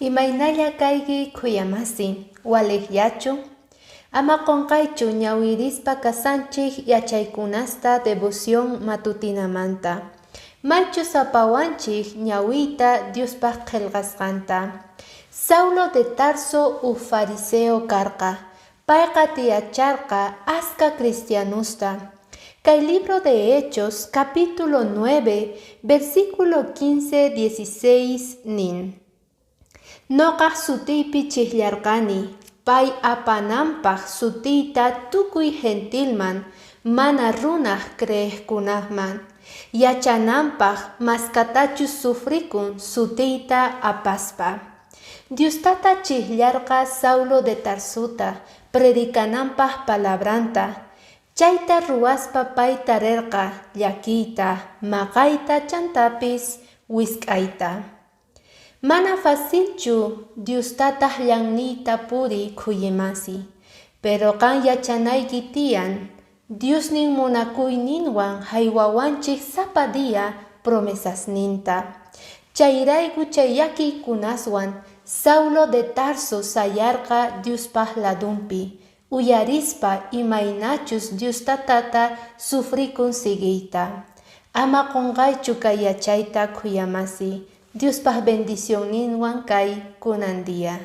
Imaynalla kayki khuyamasi, waliqllachu? Ama qunqaychu ñawirispa kasanchik yachaykunasta devoción matutinamanta. Maychus apawanchik ñawiyta Diospaq qillqasqanta. Saulo de Tarso uj fariseo karqa. Payqa tiyacharqa aska cristianusta. Kay libro de Hechos capítulo 9, versículo 15, 16 nin. Noqaj sutiypi chijllarqani, pay apananpaj sutiyta tukuy gentilman, mana runaj creejkunajman, yachananpaj maskatachus sufrikun sutiyta apaspa. Diostata chijllarqa Saulo de Tarsuta predicananpaj palabranta. Chayta ruwaspa pay tarerqa llakiyta, maqayta chantapis wisk'ayta. Mana facilchu Diostataq llanniyta puriy khuyimasi, pero qan yachanayki tiyan, Diosnin munakuyninwan haywawanchik sapa día promesasninta. Chayrayku chay llakiykunaswan Saulo de Tarso sayarqa Diospaq ladunpi, uyarispa imaynachus Diostatata sufrikun siguiyta. Ama qunqaychu kay yachayta khuyamasi, Diospaq bendicionninwan kay kunan día.